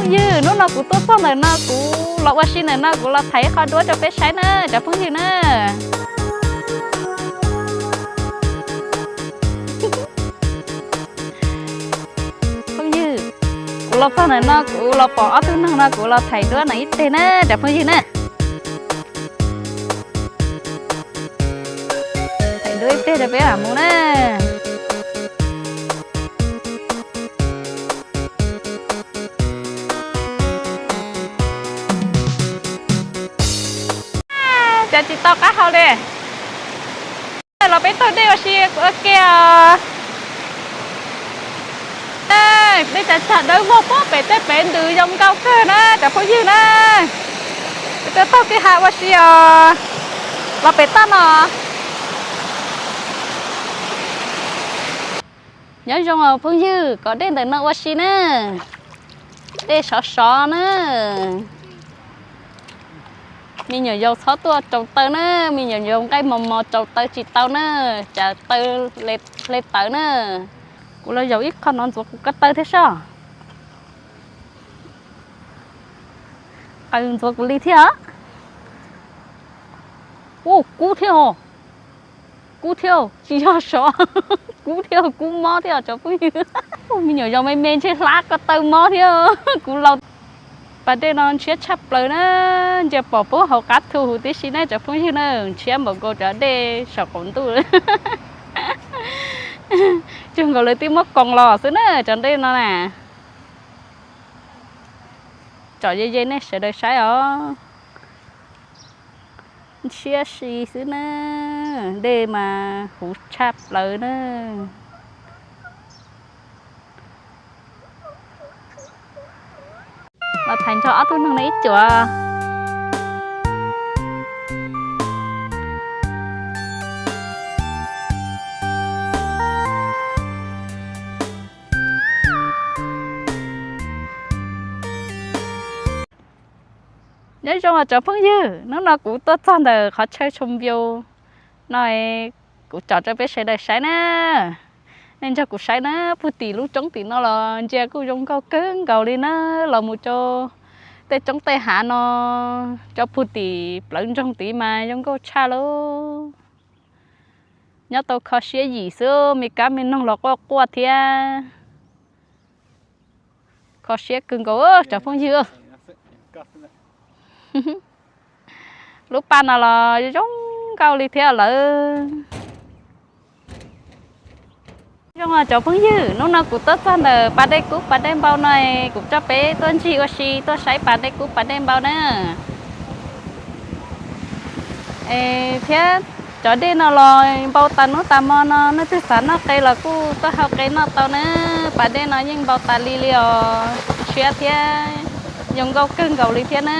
Ywg, hnub no kuv tuaj txog ntawm no, kuv los ua si ntawm no, kuv los thaiv ib qho duab rau peb saib na cov phooj ywg na. Phooj ywg, kuv los txog ntawm no, kuv los pom ob tug neeg no, kuv los thaiv duab no ib teg na cov phooj ywg na. Thaiv duab ib teg rau peb mam mus na. Cas tsis tau qab hau li. Los peb taug dej ua si ua ke os. Dej tsag tsag dawb vog puag pem tej pem ntws zoo nkauj kawg na cov phooj ywg na. Peb tuaj taug kev hav ua si os. Los pem toj no. Nyob zoo os phooj ywg, kov dej ntawm no ua si na. Dej sov sov na. Me nyuam yaus txhob tuaj tsaus taw na, me nyuam yaus nqaij mos mos tsaus taw tsis tau na, tsam taw hle tawv na. Kuv los zaum ib qho no ntxuav kuv ko taw thiab soj. Qaws ntxuav kuv li thiab. Ub, kub thiab os. Kub thiab, tsis yog sov, kub thiab, kub mob thiab cov phooj ywg. Me nyuam yaus me me ntshe hlab ko taw mob thiab. Kuv laus. Pas dej no ntshiab tshaj plaws na, ntsia pom puag hauv qab thu huv tib si na cov phooj ywg na, ntshiab npaum nkaus cov dej saum qaum ntuj. Cuag nkaus lawv twb muab koos los xwb na cov dej no na. Tsom ze ze nej sawv daws saib os. Ntshiab si xwb na, dej mas huv tshaj plaws na. Los thaiv nrog ob tug neeg no ib cuam. Nyob zoo os cov phooj ywg, hnub no kuv tuaj txog ntawm qhov chaw tshoos view no, kuv tsom rau peb sawv daws saib na. Nej nrog kuv saib na, puag tim lub roob tim no los ntsia kuj zoo nkauj kawg nkaus li na. Los mus rau tej roob tej hav no, rau puag tim plawv ntsoog tid mas zoo nkauj tshaj lauj. Nyob tau kho siab yim xwb, me kab me noog los quaj quaj thiab. Kho siab kawg nkaus cov phooj ywg. Lub paj no los zoo nkauj li thiab lawm. Zoo os cov phooj ywg, hnub no kuv tuaj txog ntawm pas dej kub pas dej npau no, kuv coj peb tuaj ncig ua si tuaj saib pas dej kub pas dej npau na. Thiab cov dej no los npau tas hnub tas hmo no, leej twg xav noj qe los kuj tuaj hau qe noj tau na. Pas dej no yeej npau tas li li os, tshiab thiab zoo nkauj kawg nkaus li thiab na.